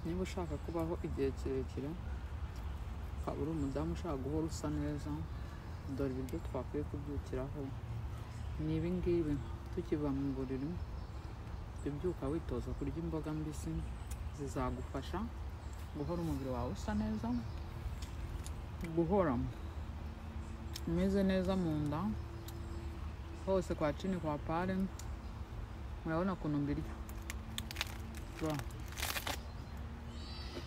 Niba ushaka kubaho igihe kirekire, ukaba uri umudamu ushaka guhora usa neza, dore ibiryo twakwiye kubyukiraho ni ibi ngibi. Tukiva mu buriri, jya ubyuka witoza kurya imboga mbisi, zizagufasha guhora umubiri wawe usa neza, guhora umeze neza mu nda hose, kwa chini kwa pale. Murabona ukuntu mbirya,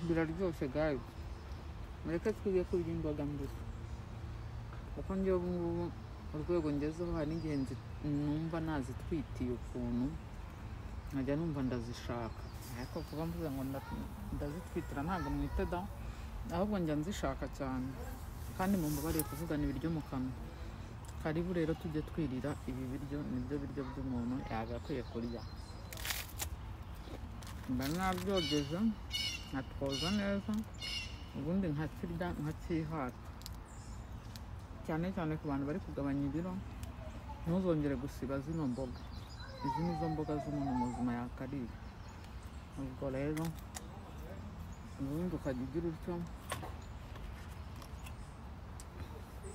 biraryoshye guys. Mureke twige kurya imboga mbisi, kuko njyewe ubu ngubu urwego ngezeho hari n'igihe numva nazitwitiye ukuntu nkajya numva ndazishaka, ariko kuba mvuze ngo ndazitwitira ntabwo mwite da, ahubwo njya nzishaka cyane. Kandi mumbabarire kuvugana ibiryo mu kanwa. Karibu rero tujye twirira ibi biryo, nibyo biryo by'umuntu yagakwiye kurya. Mba nabyogeje nkatwoza neza, ubundi nkakirya nkacyihata. Cyane cyane ku bantu bari kugabanya ibiro, ntuzongere gusiba zino mboga. Izi nizo mboga z'umuntu muzima yakariye. Ubwo rero ubundi ukajya ugira utyo.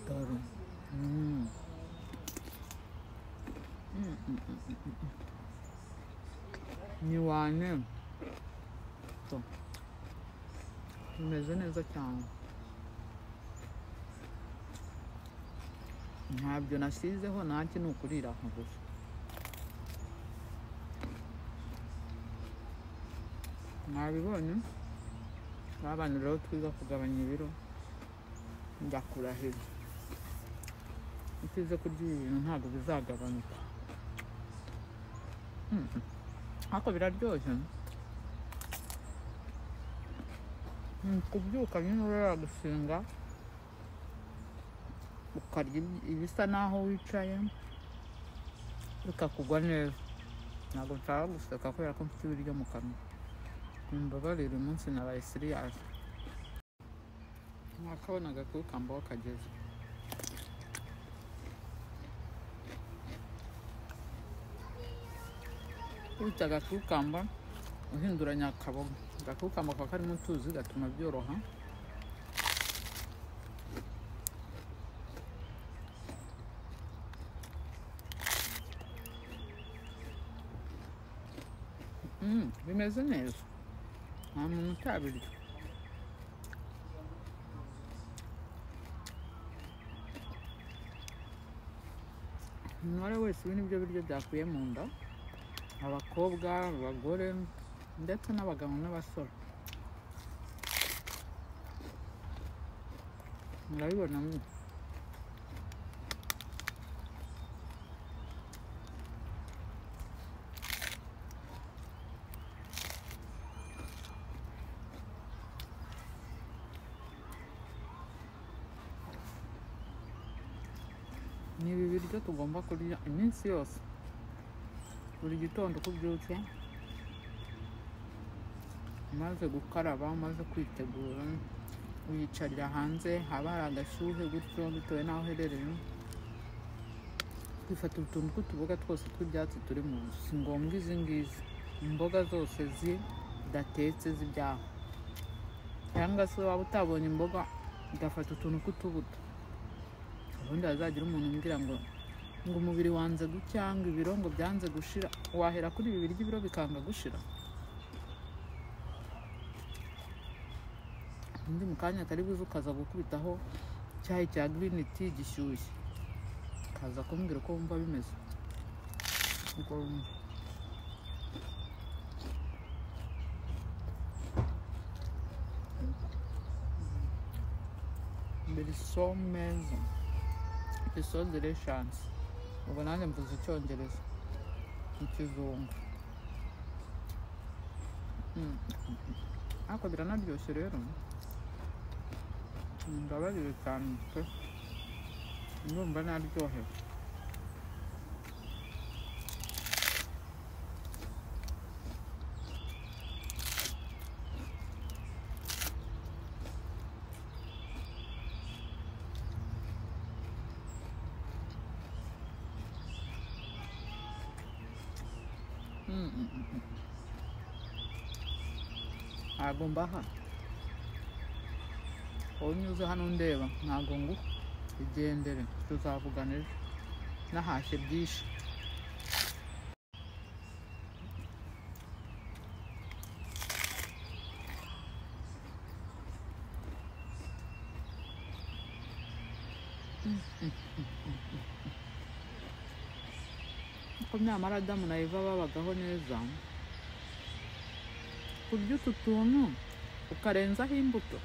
Dore. Ni wane. Bimeze neza cyane. Ntabyo nasizeho, ntacyo ni ukurira aho gusa. Mwabibonye? Abantu rero twiga kugabanya ibiro, ndakurahira utize kurya ibi bintu ntabwo bizagabanuka. Ariko biraryoshye. Kubyuka nyine urara gusenga, ukarya ibisa naho wicaye, bikakugwa neza. Ntabwo nshaka guseka kubera ko mfite ibiryo mu kanwa. Mumbabarire uyu munsi nabaye serious. Mwakabona agakukamba aho kageze. Kubita agakukamba uhinduranya akaboga. Agakukamba kaba karimo utuzi gatuma byoroha. Bimeze neza. Nta muntu utabirya. Umuntu uwo ari we wese ibi nibyo biryo byakuye mu nda, abakobwa, abagore ndetse n'abagabo n'abasore. Murabibona mwe. Ni ibi biryo tugomba kurya iminsi yose, buri gitondo uko ubyutse, umaze gukaraba, umaze kwitegura, wiyicarira hanze, haba hari agashyuhe gutyo bitewe n'aho uherereye, twifata utuntu tw'utuboga twose tw'ibyatsi turi mu nzu. Si ngombwa izi ngizi, imboga zose zidatetse z'ibyaho, cyangwa se waba utabonye imboga ugafata utuntu tw'utubuto. Ubundi hazagira umuntu umbwira ngo umubiri wanze gucyanga, ibiro ngo byanze gushira. Wahera kuri ibi biryo ibiro bikanga gushira. Undi mu kanya kari buze ukaza gukubitaho icyayi cya green tea gishyushye, ukaza kumbwira uko wumva bimeze. Ubwo biri so meza, it's so delicious. Ubwo nanjye mvuze icyongereza ikizungu, ariko biranaryoshye rero. Mbabarire cyane pe, ndumva naryohewe. Ntabwo mbaha. Wowe unyuze hano ndeba, ntabwo nguha. Igendere, tuzavugana ejo. Nahashye byinshi. Ko nyamara Adamu na Eva babagaho neza, kurya utu tuntu ukarenzaho imbuto,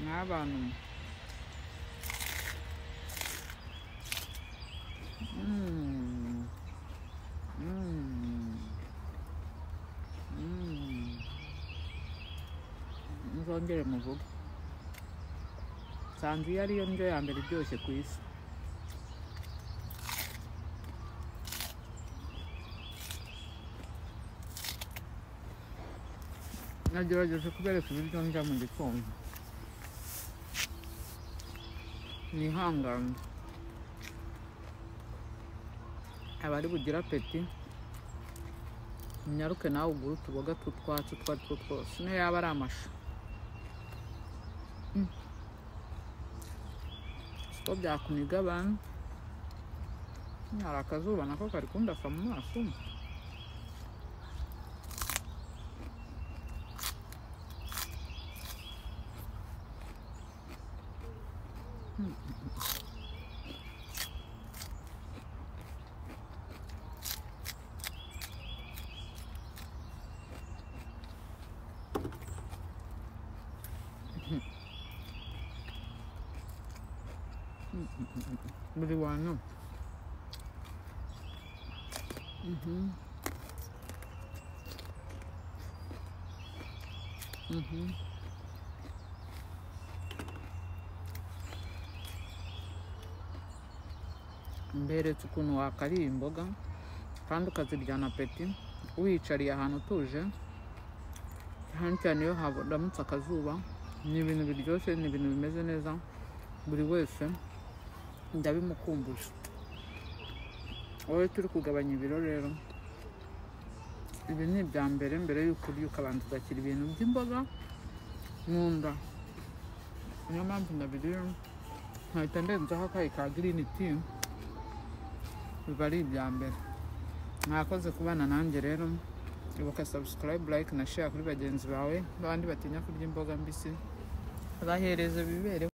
n'abantu nzongere muvuge, nsanze iyo ariyo ndyo ya mbere iryoshye ku isi. Nagerageje kubereka ibiryo ndya mu gitondo, nihangane abari bugira apeti, unyaruke nawe ugure utuboga tw'utwatsi utwo ari two twose, niyo yaba ari amashu. Siko byakuniga abantu, hari akazuba nako kari kundasa mu maso. Buri wantu. Mberetse ukuntu wakariye imboga kandi ukaziryana apeti, wiyicariye ahantu utuje, cyane cyane iyo haramutse akazuba. Ni ibintu biryoshye, ni ibintu bimeze neza, buri wese ndabimukumbuje. Wowe turi kugabanya ibiro rero, ibi ni ibya mbere, mbere y'uko urya ukabanza ugashyira ibintu by'imboga mu nda. Niyo mpamvu ndabiriye, nkahita ndenzaho akayi ka green tea, biba ari ibya mbere. Mwakoze kubana nanjye rero, ibuka subscribe, like na share kuri bagenzi bawe n'abandi batinya kurya imboga mbisi, bahereze bibere.